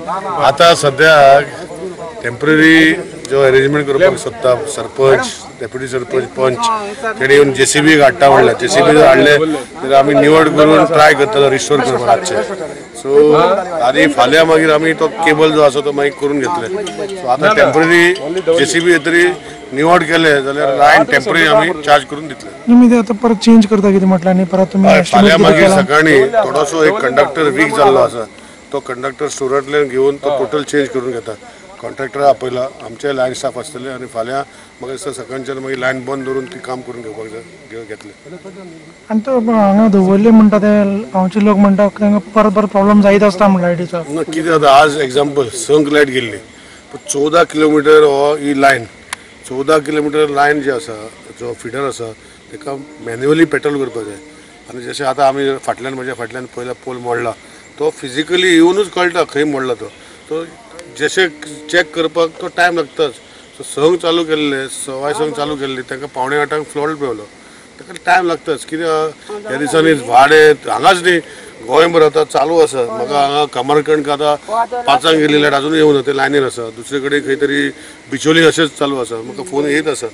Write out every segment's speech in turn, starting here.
आता सध्या टेम्पररी जो अरेंजमेंट करपाक सोदता सरपंच, डेप्युटी सरपंच, पंच तेणी येवन जेसीबी हाडटा म्हणल्यार जेसीबी जर हाडले जाल्यार आमी निवड करून ट्राय करतलो रिस्टोर करपाक रातचें. सो आनी फाल्यां मागीर आमी तो केबल जो आसा तो मागीर करून घेतले. सो आतां टेम्पररी जेसीबी तरी निवड केले जाल्यार लायन टेम्पररी आमी चार्ज करून दितले. तुमी ते आतां परत चेंज करता कितें म्हटलें आनी परत तुमी फाल्यां मागीर सकाळीं थोडोसो एक कंडक्टर वीक जाल्लो आसा तो कंडक्टर स्टोरांतल्यान घेवन तो टोटल चेंज करून घेता. कॉन्ट्रॅक्टर आपयला, आमचे लायन स्टाफ आसतले आनी फाल्यां म्हाका दिसता सकाळच्यान मागीर लायन बंद दवरून ती काम करून घेवपाक जाय घेतले. आनी तो हांगा दवरले म्हणटा ते गांवचे लोक म्हणटा तांकां परत परत प्रॉब्लम जायत आसता म्हण लायटीचो. ना कितें जाता, आज एग्जाम्पल 6 लायट गेल्ली, 14 किलोमिटर हो ही लायन, 14 किलोमिटर लायन जी आसा जो फिडर आसा ताका मॅन्युअली पेट्रोल करपाक जाय. आनी जशें आतां आमी फाटल्यान म्हज्या फाटल्यान पयला पोल मोडला तो फिजिकली येवनूच कळटा खंय मोडला तो, तो जशें चॅक करपाक तो टायम लागताच. सो 6 चालू केल्ले, 6:15 चालू केल्ली, तांकां 7:45 फ्लॉट पेवलो, ताका टायम लागताच. कित्याक ह्या दिसांनी भाडें हांगाच न्ही गोंयभर आतां चालू आसा. म्हाका हांगा कमरकंड आतां 5 गेल्ली लायट अजून येवना, ते लायनीर आसा. दुसरे कडेन खंय तरी बिचोली अशेंच चालू आसा, म्हाका फोन येत आसा.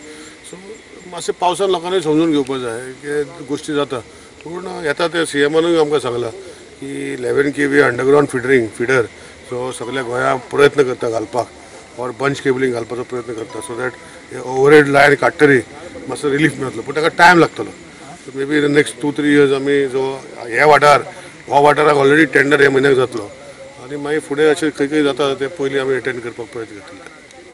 सो मातशें पावसान लोकांनी समजून घेवपाक जाय की गोश्टी जाता. पूण येता ते सीएमानूय आमकां सांगलां की 11 kV underground feeder so सगल्या गोंयांत प्रयत्न करता घालपाक ऑर बंच केबलिंग घालपाचो प्रयत्न करता, सो that overhead line काडटरी मातसो रिलीफ मेळटलो, पूण ताका टायम लागतलो. So maybe in next 2-3 years आमी जो हे वाठार हो वाठाराक ऑलरेडी टेंडर हे म्हयन्याक जातलो आनी मागीर फुडें अशें खंय खंय जाता ते पयलीं आमी एटेंड करपाक प्रयत्न करतले.